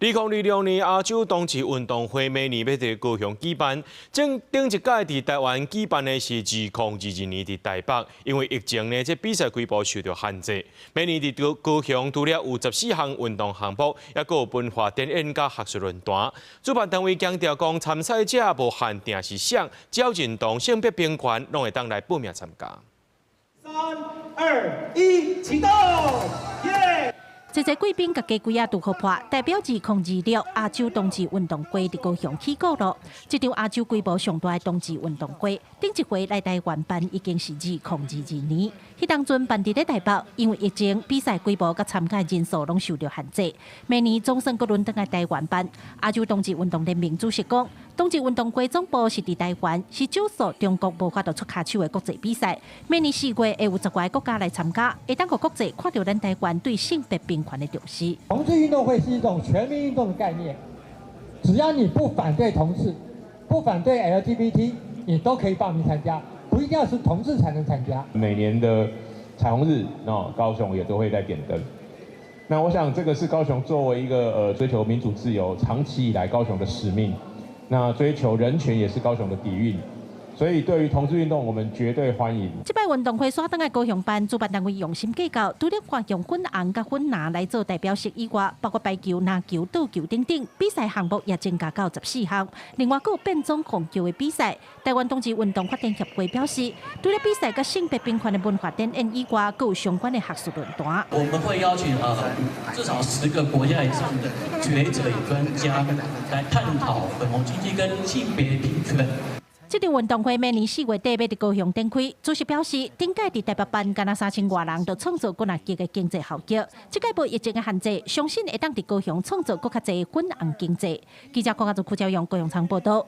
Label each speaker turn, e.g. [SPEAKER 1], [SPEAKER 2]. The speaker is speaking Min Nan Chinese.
[SPEAKER 1] 2026年亞洲同志運動會明年欲佇高雄舉辦，頂頂一屆佇台灣舉辦的是2022年佇台北，因為疫情呢，這比賽規模受著限制。明年佇高高雄除了有14項運動項目，猶閣有文化展演佮學術論壇。主辦單位強調講，參賽者無限定是啥，只要認同性別平權，攏會當來報名參加。
[SPEAKER 2] 三二一，啟動！耶！
[SPEAKER 3] 這濟貴賓佮雞胿仔拄好破，代表2026亞洲同志運動會佇高雄起鼓囉。這場亞洲規模上大的同志運動會，頂一回來台灣辦已經是2022年。彼當陣辦佇咧台北，因為疫情，比賽規模佮參加人數攏受著限制。明年總算閣輪轉來台灣辦。亞洲同志運動聯盟主席講，同志運動會總部是佇台灣，是少數中國無法度出跤手的國際比賽。明年4月會有10外個國家來參加，會當予國際看著咱台灣對性別平權的重視。
[SPEAKER 4] 同志運動會是一種全民運動的概念，只要你不反對同志，不反對 LGBT，你都可以報名參加，不一定要是同志才能參加。
[SPEAKER 5] 每年的彩虹日，那高雄也都會在點燈。那我想這個是高雄作為一個追求民主自由，長期以來高雄的使命。那追求人權也是高雄的底蘊。所以對於同志運動，我們絕對歡迎。
[SPEAKER 3] 這擺運動會煞轉來高雄辦，主辦單位用心計較，除了換用粉紅佮粉藍來做代表色以外，包括排球、籃球、桌球等等，比賽項目也增加到14項。另外，閣有變裝鳳轎的比賽。台灣同志運動發展協會表示，除了比賽佮性別平權的文化展演以外，閣有相關的學術論壇。
[SPEAKER 6] 我們會邀請至少10個國家以上的學者與專家來探討粉紅經濟跟性別平權。
[SPEAKER 3] 這場運動會明年4月底欲佇高雄展開。主席表示，頂屆佇台北辦，干焦3000外人，就創造幾若億的經濟效益。這屆無疫情的限制，相信會當佇高雄創造閣較濟粉紅經濟。記者郭家祖、柯昭勇高雄場報道。